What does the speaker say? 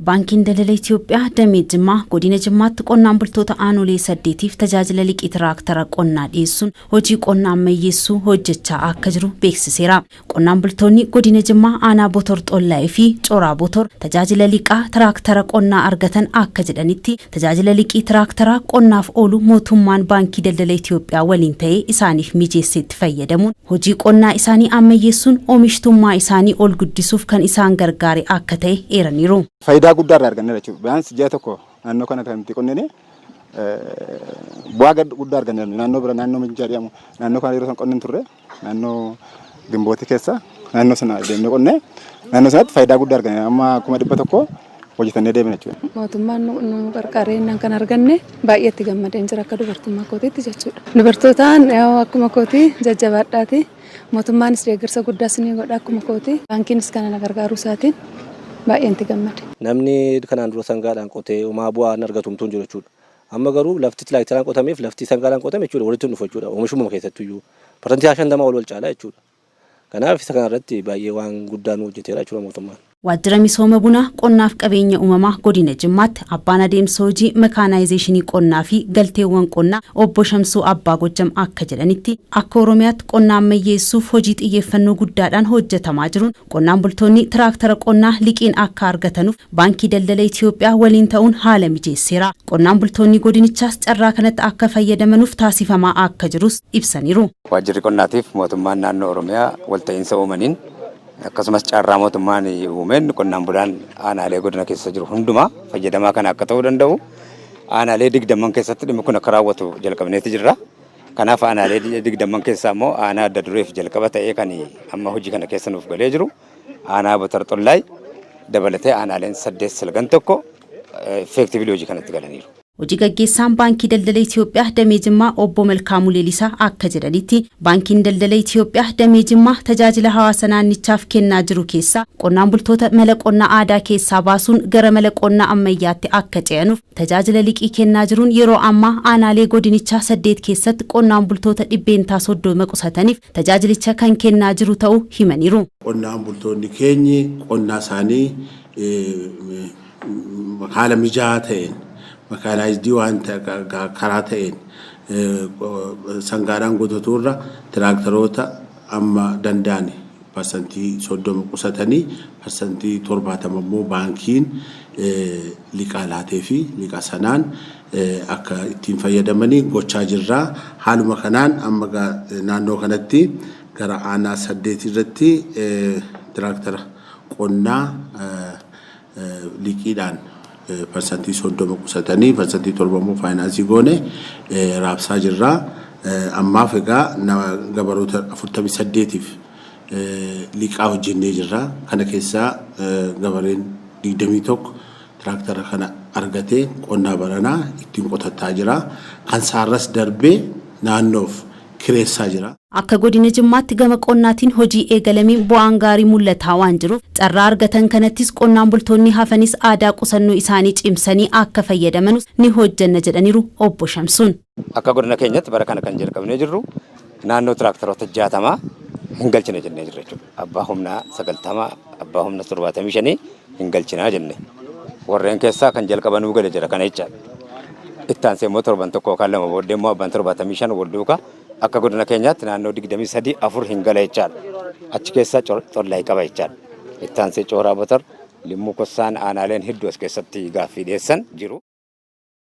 Baankiin Daldala Itoophiyaa damee Jimmaa godina Jimmaatti qonnaan bultoota aanolee 8f tajaajila liqii tiraaktara qonnaa dhiyeessuun hojii qonnaa ammayyeessuu hojjechaa akka jiru beeksiseera. Qonnaan bultoonni godina Jimmaa aanaa Botor Xollaayee fi Coraa Botor tajaajila liqaa tiraaktara qonnaa argatan akka jedhanitti, tajaajila liqii tiraaktara qonnaaf oolu mootummaan Baankii Daldala Itoophiyaa waliin ta'ee isaaniif mijeesseetti fayyadamuun hojii qonnaa isaanii ammayyeessuun oomishtummaa isaanii ol guddisuuf kan isaan gargaare akka ta'e eeraniiru. Faayidaa guddaa irraa arganneera jechuudha. Biyyaans ji'a tokko naannoo kana kan itti qonnine bu'aa guddaa arganneera. Naannoo bira, naannoo Minjaa jedhamu, naannoo kana yeroo san qonneen turre, naannoo Gimbootii keessa, naannoo sana deemnee qonnee, naannoo sanatti faayidaa guddaa arganneera. Amma 100,000 hojjetannee deemna jechuudha. Mootummaan nu gargaaree kan arganne baay'ee itti gammadeen jira akka dubartummaa kootiitti jechuudha. Dubartootaan akkuma kootii jajjabaadhaati. Mootummaanis deeggarsa guddaas ni godha akkuma kooti. Baankiinis kana na gargaaruu isaatiin baay'een itti gammade. Namni kanaan dura sangaadhaan qotee homaa bu'aa hin argatu hin jiru jechuudha. Amma garuu lafti tiraaktaraan qotameef lafti sangaadhaan qotame jechuudha walitti hin dhufu jechuudha. Oomishummaa keessattuyyuu 50% ol wal caala jechuudha. Kanaaf isa kanarratti baay'ee waan guddaa nu hojjeteera jechuudha mootummaan. Waajjira misooma bunaa, qonnaaf qabeenya uumamaa godina Jimmaatti abbaan adeemsa hojii mekaanaayizeeshinii qonnaa fi galteewwan qonnaa obbo Shamsuu Abbaa Gojjam akka jedhanitti, akka Oromiyaatti qonnaa ammayyeessuuf hojii xiyyeeffannoo guddaadhaan hojjetamaa jiruun qonnaan bultoonni tiraaktara qonnaa liqiin akka argatanuuf Baankii Daldala Itoophiyaa waliin ta'uun haala mijeesseera. Qonnaan bultoonni godinichaas carraa kanatti akka fayyadamanuuf taasifamaa akka jirus ibsaniiru. Waajjirri qonnaatiif mootummaan naannoo Oromiyaa walta'iinsa uumaniin, akkasumas carraa mootummaan uumeen, qonnaan bulaan aanaalee godina keessa jiru hundumaa fayyadamaa kana akka ta'uu danda'u aanaalee 20 keessatti dhimmi kun akka raawwatu jalqabneeti jirra. Kanaaf aanaalee 20 keessaa immoo aanaa adda dureef jalqaba ta'ee kan amma hojii kana keessa nuuf galee jiru aanaa Botor Xollaay dabalatee aanaaleen 8 sagal tokko effectively hojii kanatti galaniiru. Hojii gaggeessaan Baankii Daldala Itoophiyaa damee Jimmaa obbo Malkaamuu Leelisaa akka jedhanitti, Baankiin Daldala Itoophiyaa damee Jimmaa tajaajila hawaasa naannichaaf kennaa jiru keessaa qonnaan bultoota mala qonnaa aadaa keessaa baasuun gara mala qonnaa ammayyaatti akka ce'anuuf tajaajila liqii kennaa jiruun yeroo ammaa aanaalee godinichaa 8 keessatti qonnaan bultoota 30% qusataniif tajaajilicha kan kennaa jiru ta'uu himaniiru. Qonnaan bultoonni keenyi qonnaa isaanii haala mijaa'aa ta'een, mechanized waan karaa ta'een, sangaadhaan qotatuu irra tiraaktaroota amma danda'an 30% qusatanii, 70% immoo baankiin liqaa laatee fi liqaa sanaan akka ittiin fayyadamanii gochaa jirra. Haaluma kanaan amma naannoo kanatti gara aanaa 8 irratti tiraaktara qonnaa liqiidhaan 30% qusatanii, 7% immoo faayinaansii goone raabsaa jirra. Ammaaf egaa gabaroota 48f liqaa hojjennee jirra. Kana keessaa gabareen 21 tiraaktara kana argatee qonnaa baranaa ittiin qotataa jira. Kan saarras darbee naannoof kireessaa jira. Akka godina Jimmaatti gama qonnaatiin hojii eegalameen bu'aan gaarii mul'ataa waan jiruuf, carraa argatan kanattis qonnaan bultoonni hafanis aadaa qusannoo isaanii cimsanii akka fayyadamanus ni hojjanna jedhaniiru obbo Shamsuun. Akka godina keenyatti bara kana kan jalqabnee jirru naannoo tiraaktaroota 60 hin galchine jennee jirra jechuudha. Abbaa humnaa 90, abbaa humna 75 hin galchinaa jenne. Warreen keessaa kan jalqabanuu gale jira kana jechaadha. Itti aansee immoo torban tokko yookaan lama booddee immoo abbaan 75 wal duukaa akka godina keenyaatti naannoo 23 4 hin gala jechaadha. Achi keessaa Xollaay qaba jechaadha. Itti aansee Cooraa Botor, Limmuu Kossaan, aanaaleen hedduu as keessatti gaaffii dhiyeessan jiru.